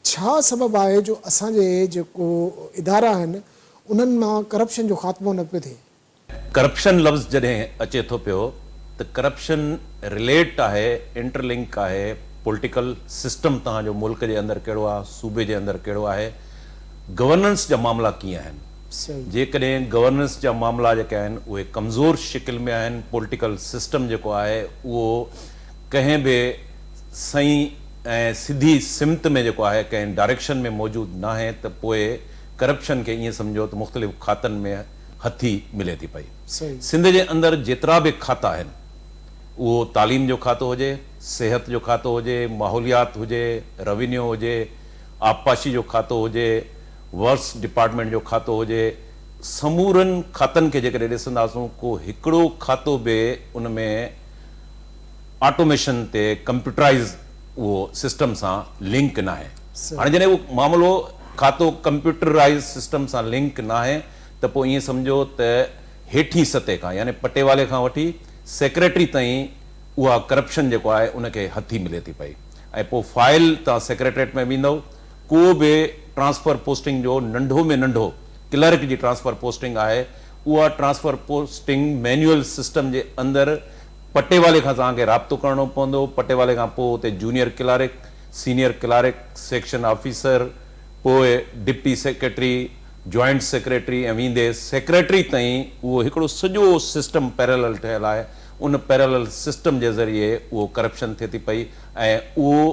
ڇا سبب آهي جو اسان جي جيڪو ادارا آهن انهن مان ڪرپشن جو خاتمو نه پيو ٿئي؟ ڪرپشن لفظ جڏهن اچي ٿو پيو ته ڪرپشن رليٽ آهي، انٽر لنڪ آهي، پوليٽيڪل سسٽم توهان جو ملڪ جي اندر ڪهڙو آهي، صوبي جي اندر ڪهڙو آهي، گورننس جا معاملا ڪيئن آهن. جيڪڏهن گورننس جا معاملا جيڪي آهن اهي ڪمزور شڪل ۾ آهن، پوليٽيڪل سسٽم جيڪو آهي اهو ڪنهن به سئين ۽ سڌي سمت ۾ جيڪو آهي ڪنهن ڊائريڪشن ۾ موجود ناهي ته پوء ڪرپشن کي ائين سمجهو ته مختلف کاتن ۾ هٿي ملي ٿي پئي. سنڌ جي اندر جيترا به کاتا آهن اهو تعليم جو کاتو هجي، صحت جو کاتو هجي، ماحوليات هجي، روينيو هجي، آبپاشي جو کاتو هجي، ورڪس ڊپارٽمينٽ جو کاتو هجي، سمورن کاتن کي جيڪڏهن ڏسنداسون ڪو هڪڙو کاتو به ان ۾ آٽوميشن تي ڪمپيوٽرائيز اهو سسٽم سان لنڪ ناهي. هاڻي جڏهن اهو معاملو کاتو ڪمپيوٽرائيز سسٽم سان لنڪ ناهي ته پوء ائين سمجهو ته هيٺين سطح کان يعني پٽيوالي کان وٺي سيڪريٽري تائين اها ڪرپشن جيڪو آهي ان کي هٿي ملي ٿي پئي ۽ پوء فائل توهان سيڪريٽريٽ ۾ ويندؤ ڪو به ٽرانسفر پوسٽنگ جو ننڍو ۾ ننڍو ڪلرڪ جي ٽرانسفر پوسٽنگ آهي اها ٽرانسفر پوسٽنگ مينيول سسٽم جي اندر پٽيوالي کان توهان کي رابطو ڪرڻو پوندو، پٽيوالي کان پوء اتي junior clerk, senior clerk, section officer, پوء ڊپٽي سيڪريٽري، جوائنٽ سيڪريٽري ۽ ويندي سيڪريٽري تائين اهو هڪڙو سڄو سسٽم پيرلل ٺهيل آهي، ان پيرلل سسٽم جي ذريعي اهو ڪرپشن ٿئي ٿي پئي ۽ اهو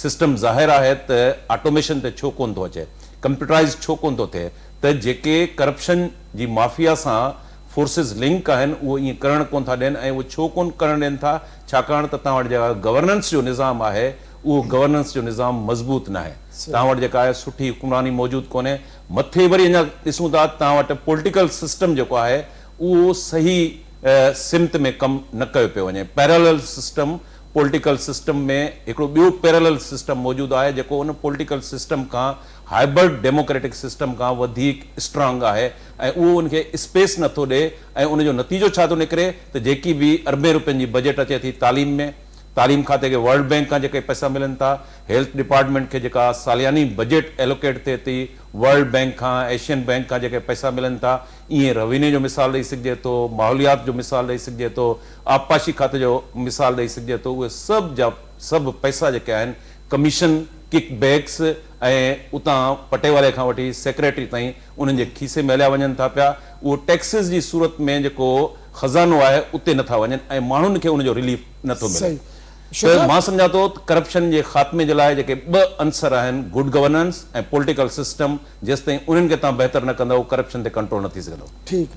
سسٽم ظاهر آهي ته آٽوميشن تي ڇو ڪونه ٿو اچي، ڪمپيوٽرائيز ڇو ڪونه ٿو ٿئي ته جيڪي ڪرپشن جي مافيا سان فورسز لنڪ آهن اهو ائين ڪرڻ ڪونه ٿا ڏين ۽ اهو ڇو ڪونه ڪرڻ ڏين ٿا ڇاڪاڻ ته توهان وٽ جيڪا گورننس جو نظام آهي اهو گورننس جو نظام مضبوط ناهي توهان وٽ جيڪا آهي سٺي حڪمراني موجود ڪونهي مٿي وري اڃا ڏسون ٿا توهان وٽ پوليٽيڪل سسٽم جيڪو آهي اهو صحيح سمت ۾ ڪم نه ڪيو پيو وڃي پيرالل سسٽم پوليٽيڪل سسٽم ۾ هڪڙو ٻيو پيرالل سسٽم موجود آهي جيڪو ان پوليٽيڪل سسٽم کان هائبرڊ ڊيموڪريٽڪ سسٽم کان وڌيڪ اسٽرانگ آهي ۽ اهو ان کي اسپيس نه ٿو ڏئي ۽ ان جو نتيجو ڇا ٿو نڪري ته جيڪي به اربين روپين جي بجيٽ اچي ٿي تعليم ۾ تعليم کاتي کي ورلڊ بينڪ کان جيڪي پئسا ملن ٿا هيلٿ ڊپارٽمينٽ کي جيڪا سالياني بجيٽ ايلوڪيٽ ٿئي ٿي ورلڊ بينڪ کان ايشين بينڪ کان جيڪي پئسا ملن ٿا ائين روينيو جو مثال ڏئي سگهجي ٿو ماحوليات جو مثال ڏئي سگهجي ٿو آبپاشي کاتي جو مثال ڏئي سگهجي ٿو اهي سڀ جا سڀ پئسا جيڪي آهن ڪميشن، ڪڪ بيڪس ۽ اتان پٽيوالي کان وٺي سيڪريٽري تائين انهن جي کيسي ۾ هليا وڃن ٿا پيا، اهو ٽيڪسز جي صورت ۾ جيڪو خزانو آهي اتي نه ٿا وڃن ۽ ماڻهن کي ان جو رليف نه ٿو ملي ته مان سمجهان ٿو ته ڪرپشن جي خاتمي جي لاء جيڪي ٻه عنصر آهن گڊ گورننس ۽ پوليٽيڪل سسٽم جيستائين انهن کي توهان بهتر نه ڪندؤ ڪرپشن تي ڪنٽرول نه ٿي سگهندو. ٺيڪ.